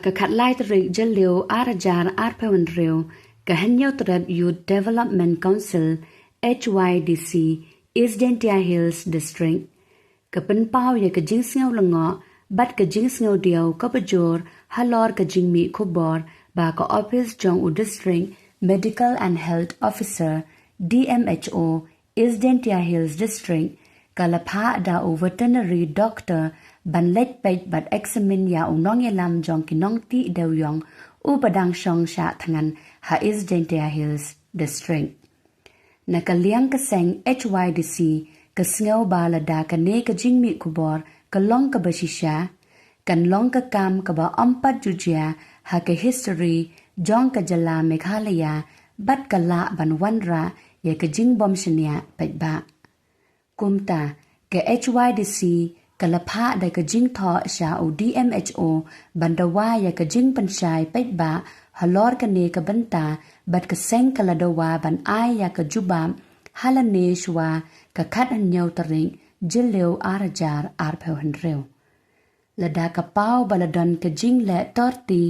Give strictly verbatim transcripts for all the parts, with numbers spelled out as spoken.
Ka khatlai tarik Jylliew ar hajar arphew hynriew, ka Hynñiewtrep Youth Development Council, H Y D C, East Jaintia Hills District, ka pynpaw ïa ka jingsngew lyngngoh bad ka jingsngew diaw kaba jur halor ka jingmih khubor ba ka ophis jong u District Medical and Health Officer, D M H O, East Jaintia Hills District, ka la phah da u veterinary doctor ban leit peit bad examine ïa u nongïalam jong ki nongtih dewïong uba dang shong shah thngan ha East Jaintia Hills District. Na ka liang ka seng H Y D C, ka sngew ba lada kane ka jingmih khubor ka long kaba shisha, kan long ka kam kaba ym pat ju jia ha ka history jong ka jylla Meghalaya bad ka lah ban wanrah ïa ka jingbym shaniah paidbah. Kumta, ka H Y D C ka la phah da ka jingthoh sha u D M H O ban dawa ïa ka jingpynshai paidbah halor kane ka bynta, bad ka seng ka la dawa ban ai ïa ka jubab ha lane shuwa ka khathynñiew tarik Jylliew ar hajar arphew hynriew. Lada ka paw ba la don ka jingleh torti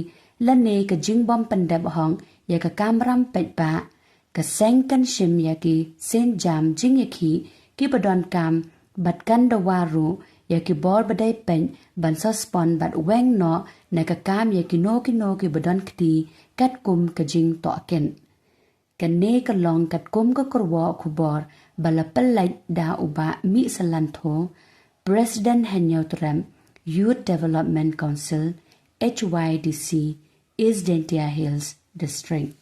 lane ka jingbym pyndep hok ïa ka kamram paidbah, ka seng kan shim ïa ki sienjam jingïakhih kiba donkam bad kan dawa ruh ïa ki bor ba dei peit ban suspend bad weng noh na ka kam ïa kino kino kiba don kti katkum ka jingtohkit. Kane ka long katkum ka kyrwoh khubor ba la pynlait da u Bah Mihsalantho, President Hynñiewtrep Youth Development Council, H Y D C, East Jaintia Hills District.